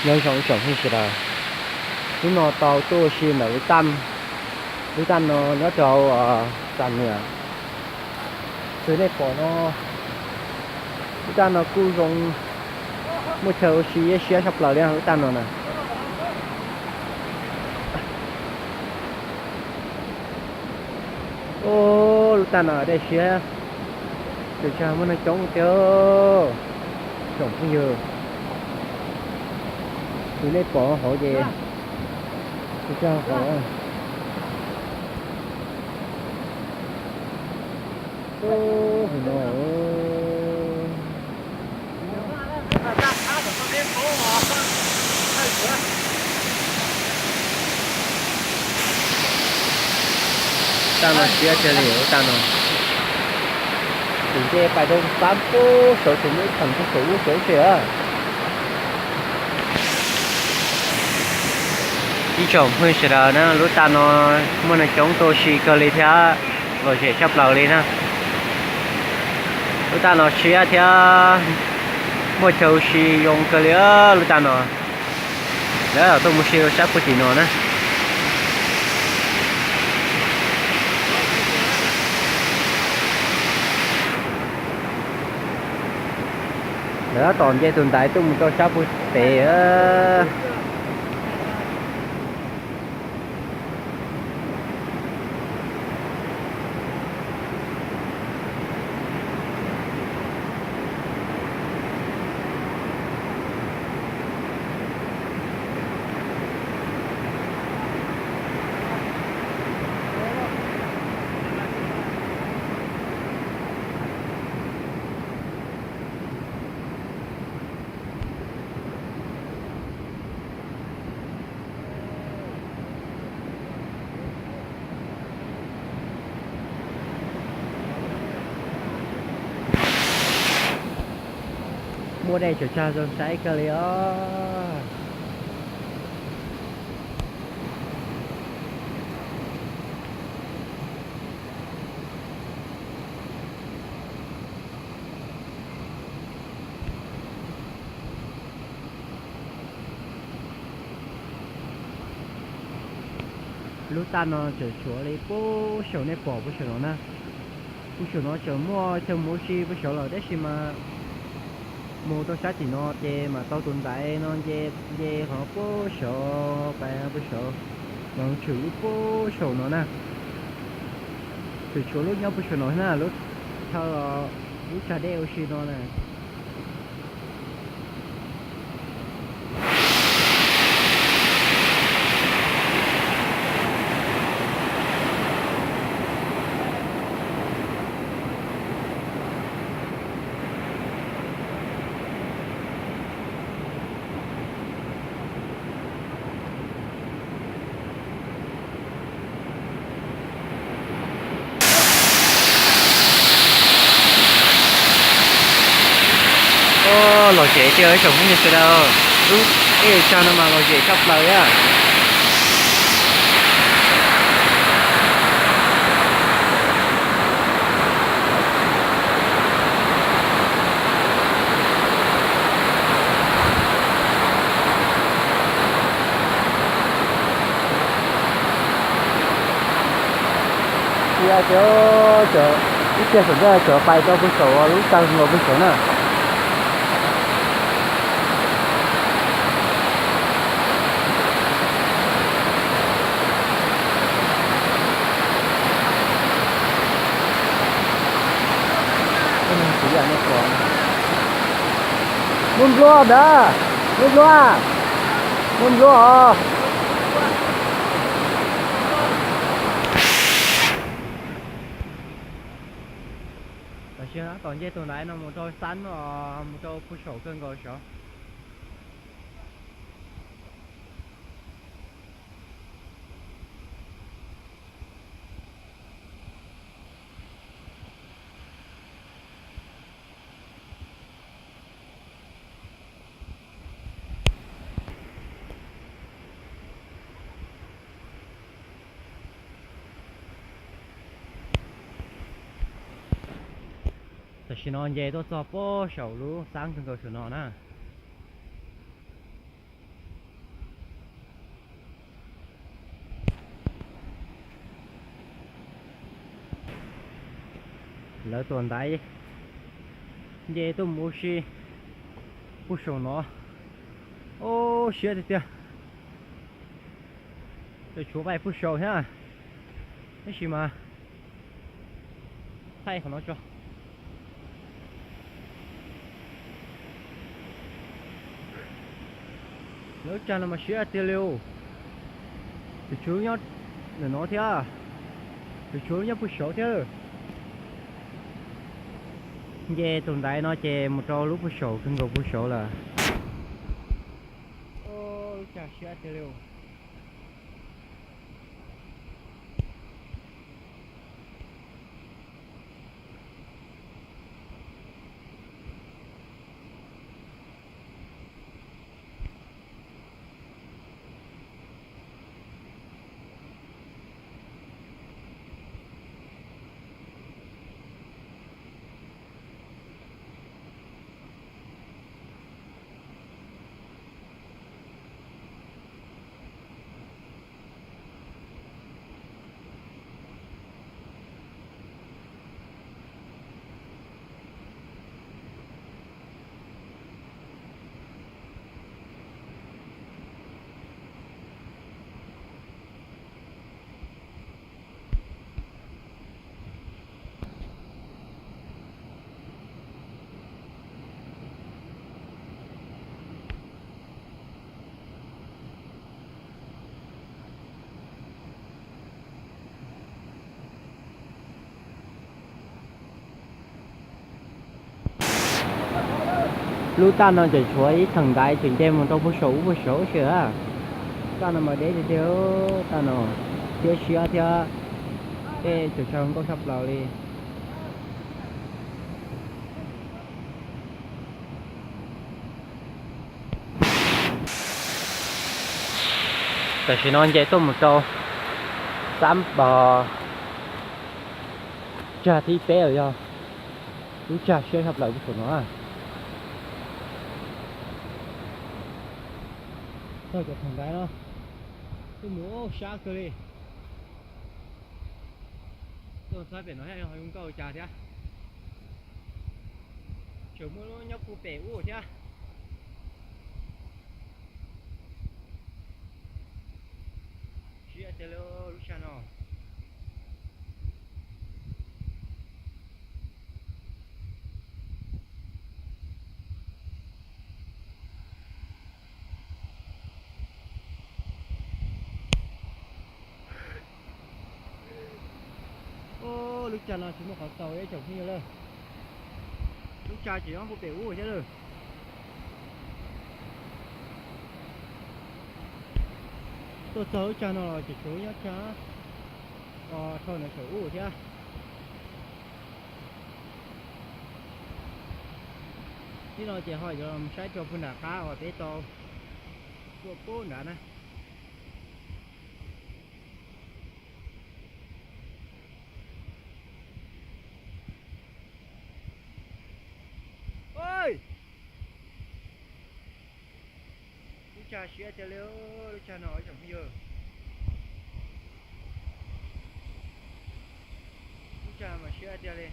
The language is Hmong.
Nyob zoo ib tsoom phooj ywg sawv daws, hnub no tau tuaj ua si ntawm lub taj, lub taj no nyob rau hauv Xam Nias. Xws nej pom no, lub taj no kuj zoo, muaj chaw ua si siab tshaj plaws li lub taj no na. Lub taj no dej siab, tsuas tsag muaj neeg coob tiag, tsoom phooj ywg. Xws nej pom hauv ces tsuas tsag hauv no. Taj no siab kawg li, lub taj no. Tus nce pais rau sab pub saud tseem muaj ib theem pub saum ub saud tsev. Ib tsoom phooj ywg sawv daws na, lub taj no muaj neeg coob tuaj ua si kawg li thiab, lom zem tshaj plaws li na. Lub taj no siab thiab muaj chaw ua si zoo kawg li lub taj no. Lawv tuaj mus si rau sab puag tim no na. Lawv tab tom nce tus ntaiv tuaj mus rau sab puag pem. Muaj dej tsuas tsag zoo saib kawg li os. Lub taj no tseem tshuav li puag saum nej pom puag saum no na. Puag saum no tseem muaj chaw mus ua si puag saud lawm tab sis mas mus rau sab tim no ces mam tau tus ntaiv no nce, nce qhov puag saud pais puag saud, los tshwm lub puag saum no na. Tseem tshuav lub nyob puag saum no na, lub chaw, lub tsag dej ua si no na. Lom zem tiag ib tsoom phooj ywg sawv daws, lub ej tsag no mas lom zem tshaj plaws thiab. Ib tiag saum ntej tseem pais rau puag saum lub taw nkaus puag saum na. Muaj npluab ntag, muaj npluab, muaj npluab os. Tam sim no tab tom nce tus ntaiv no mus rau xab os, mus rau puag saum kawg nkaus saud. Tam sim no nce tuaj txog puag saum lub xab kawg nkaus saum no na. Lawv tuam ntaiv nce tuaj mus ua si puag saum no. Ub, siab tiag tiag. Tseem tshuav pais puag saum thiab, tab sis mas thaij qhov no tso. Lub tsag no mas siab tiag li. Tus tshuav nyob ntawm no thiab, tus tshuav nyob puag saud thiab. Nce tus ntaiv no ces mus rau lub puag saud, kawg nkaus puag saud lawm. Lub tsag siab tiag li. Lub taj no tseem tshuav ib theem ntaiv tseem nce mus rau puag saum ub puag saud si a. Taj no mas deb tiag tiag, taj no thiab siab thiab, tej tseem tsawg nkauj tshaj plaws li. Tam sim no nce tuaj mus rau xab pos tsag thib peb lawm, yog lub tsag siab tshaj plaws puag saum no. Txog cov theem ntaiv no, tuaj mus sab kawg li. Tuaj txog pem no thiab ho zoo nkauj li cas thiab. Tseem muaj lub nyob puag pem ub thiab. Siab tiag li lub tsag no. Ub, lub tsag no tsis muaj qhov txaus ib tsoom phooj ywg lawm. Lub tsag tseem nyob puag pem ub thiab lawm. Tuaj txog lub tsag no los tseem tshuav lub nyob tsag, o, dhau ntawd saum ub thiab. Hnub no ces ho yuav los saib rau puag nram qab uas peb tau tuaj pub nrad na. Lub tsag siab tiag li, lub tsag no ib tsoom phooj ywg. Lub tsag mas siab tiag li.